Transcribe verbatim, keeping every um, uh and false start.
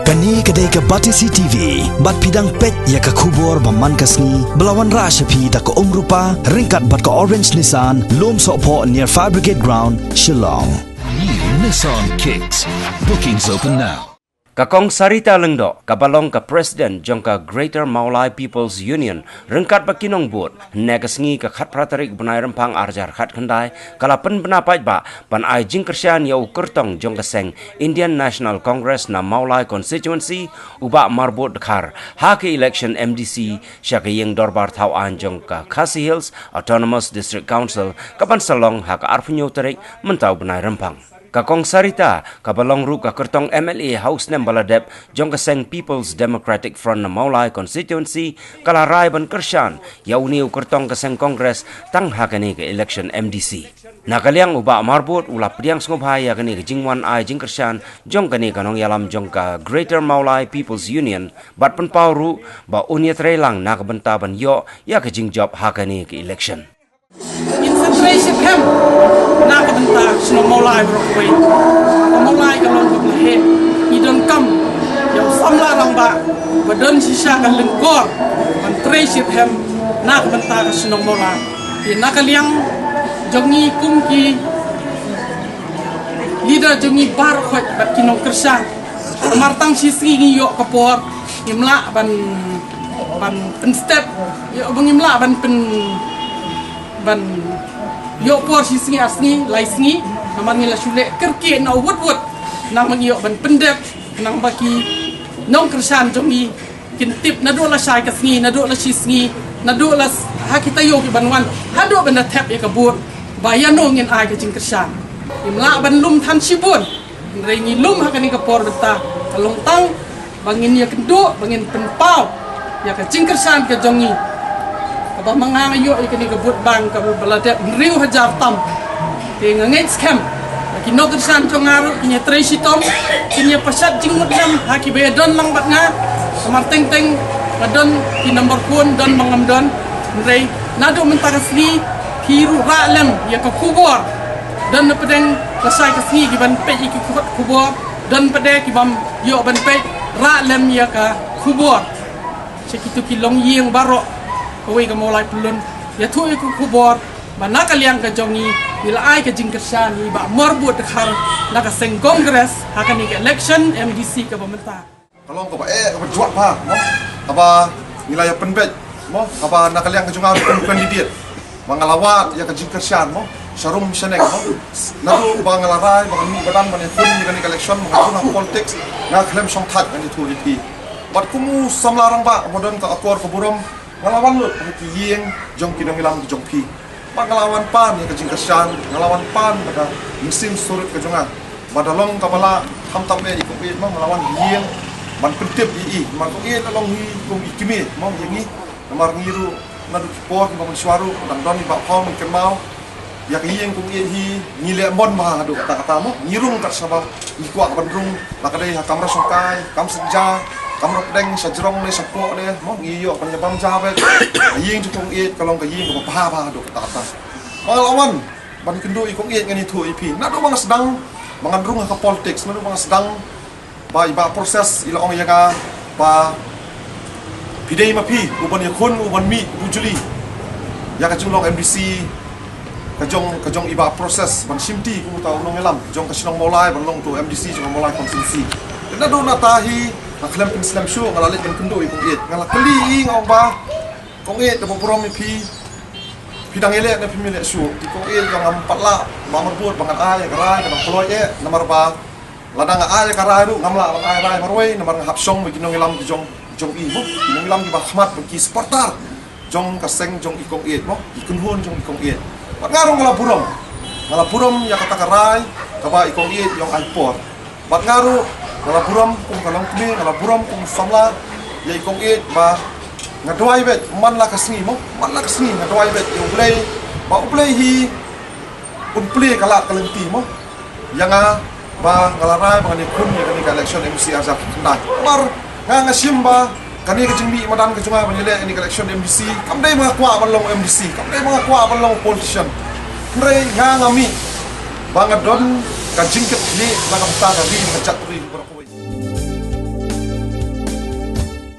Kane ka dei ka Batesi T V, bad phi dang peit ïa ka khubor ba man ka sngi, ba la wanrah sha phi da ka Umrupa, ryngkat bad ka Orange Nissan, Lumsohphoh near Fire Brigade Ground, Shillong. New Nissan Kicks. Bookings open now. Ka Kong Sarita Lyngdoh, kaba long ka President jong ka Greater Mawlai People's Union, ryngkat bad ki nongbud, hynne ka sngi ka khatphra tarik bnai Rymphang arhajar khatkhyndai, ka la pynbna paidbah ban ai jingkyrshan ïa u kyrtong jong ka seng Indian National Congress na Mawlai Constituency, u Bah Marbud Dkhar, ha ka election M D C sha ka ïing dorbar thaw aiñ jong ka Khasi Hills Autonomous District Council, kaban sa long ha ka arphew hynñiew tarik mynta u bnai Rymphang. Ka Kong Sarita, kaba long ruh ka kyrtong M L A ha u snem ba la dep jong ka seng People's Democratic Front na Mawlai Constituency, ka la rai ban kyrshan ïa une u kyrtong ka seng Congress tang ha kane ka election M D C. Na ka liang u Bah Marbud u la pdiang sngewbha ïa kane ka jingwan ai jingkyrshan jong kane ka nongïalam jong ka Greater Mawlai People's Union, bad pynpaw ruh ba un ïatrei lang na ka bynta ban ïoh ïa ka jingjop ha kane ka election. Ngin sa trei shitrhem na ka bynta shnong Mawlai baroh kawei. Ka Mawlai ka long kaba la heh. Ngi donkam ïa u samla rangbah ba don shisha ka lyngkor ban trei shitrhem na ka bynta ka shnong Mawlai. Te na ka liang jong ngi kum ki leader jong ngi baroh khoit bad ki nongkyrshan, namar tang shi sngi ngi ïoh ka por, ngim lah ban, ban pynstep, ïoh ba ngim lah ban pyn, ban ïoh por shi sngi, ar sngi, lai sngi, namar ngi la shu leh kyrkieh na u wut wut, nang ba ngi ïoh ban pyndep, nang ba ki nongkyrshan jong ngi kin tip naduh lashai ka sngi, naduh lashi sngi, naduh la s-, ha ki taïew kiban wan, haduh ban da thep ïa ka vote, ba ïano ngin ai ka jingkyrshan. Ngim lah ban lum than shibun, hynrei ngi lum ha kane ka por mynta, ka long tang ba ngin ïakynduh, ba ngin pynpaw ïa ka jingkyrshan ka jong ngi, kaba ma nga nga ïoh ïa kane ka vote bank kaba la dep hynriew hajar tam. Te nga ngeit skhem ba ki nongkyrshan jong nga ruh kin ïatrei shitom, kin ïapashat jingmut lem ha kiba ïadon lang bad nga. Namar teng teng nga don ki number phone, don ba ngam don. Hynrei naduh mynta ka sngi phi ruh rah lem ïa ka khubor. Don na pdeng lashai ka sngi kiban peit ïa ki khubor, don pat de kibym ïoh ban peit, rah lem ïa ka khubor sha kito ki longïing baroh kawei ka Mawlai Pyllun. Ïathuh ïa ka khubor ba na ka liang ka jong ngi, ngi la ai ka jingkyrshan ïa i Bah Marbud Dkhar na ka seng Congress ha kane ka election M D C kaba mynta. Ka long kaba eh, kaba jwat bha, mo. Kaba ngi la ïa pynbeit, mo. Kaba na ka liang ka jong nga kum candidate, ba nga la wad ïa ka jingkyrshan, mo, sharum shaneng, mo. Naduh ba nga la rai, ba nga mih madan ban ïakhun ïa kane ka election, ba nga rung ha politics, nga khlem shong thait, ngan ïathuh ïa phi. Bad kum u samla rangbah ba don ka akor ka burom, nga la wan lut ha ki ïing jong ki nongïalam ki jong phi. Bad nga la wan pan ïa ka jingkyrshan, nga la wan pan bad ka mynsiem surit ka jong nga. Bad da long kaba lah, khamtam eh i Kong Ïeit, mo, nga la wan ha ïing ban pyntip ïa i, namar Kong Ïeit la long hi kum i kmie, mo, ïa ngi. Namar ngi ruh naduh ki por kiba mynshuwa ruh dang don i Bah Phong i kynmaw ïa ka ïing Kong Ïeit hi, ngi leh mon bha haduh katta katta, mo. Ngi rung kat shaba ngi kwah ban rung, la ka dei ha kamra shongkai, kam synja, kamra pdeng, sha jrong ne shapoh ne, mo, ngi ïoh ban ïa bam ja beit. Ka ïing jong Kong Ïeit ka long ka ïing kaba bha bha haduh katta katta. Ba nga la wan ban kynduh i Kong Ïeit, ngan ïathuh ïa phi, naduh ba nga sdang ba ngan rung ha ka politics, naduh ba nga sdang, ba i Bah Proses i la ong ïa nga ba phi dei ma phi u ban ïakhun, u ban mih bujli ïa ka jinglong M D C ka jong, ka jong i Bah Proses, ban shimti kum uta u nongïalam jong ka shnong Mawlai ban long uta u M D C jong ka Mawlai constituency. Te naduh nangta hi nga khlem pynslem shuh, nga la leit ban kynduh i Kong Ïeit, nga la kylli i, nga ong ba Kong Ïeit, da ba burom ïa phi, phi dang ïaleh ne phim ïaleh shuh? I Kong Ïeit, ngam pat lah, Bah Marbud, ba ngan ai ïa ka rai, ka dang kloi eh, namar ba lada nga ai ïa ka rai ruh ngam lah ban ai rai marwei, namar nga hap shong bad ki nongïalam ki jong, jong i, mo, ki nongïalam kiba khmat bad ki supporter jong ka seng jong i Kong Ïeit, mo, ki kynhun jong i Kong Ïeit. Bad nga ruh nga la burom, nga la burom ïa kata ka rai kaba i Kong Ïeit i ong ai por. Bad nga ruh nga la burom kum ka longkmie, nga la burom kum samla ïa i Kong Ïeit, ba nga duwai beit man la ka sngi, mo, man la ka sngi nga duwai beit ïa U Blei, ba U Blei hi un plie ka lad ka lynti, mo, ïa nga, ba nga la rai ba ngan ïakhun ïa kane ka election M D C arhajar khyndai. Namar nga, nga shim ba kane ka jingmih madan ka jong nga ban ïaleh ïa kane ka election M D C kam dei ba nga kwah ban long M D C, kam dei ba nga kwah ban long politician. Hynrei nga, nga mih ba nga don ka jingkitkhlieh na ka bynta ka ri, ka jaitbynriew baroh kawei.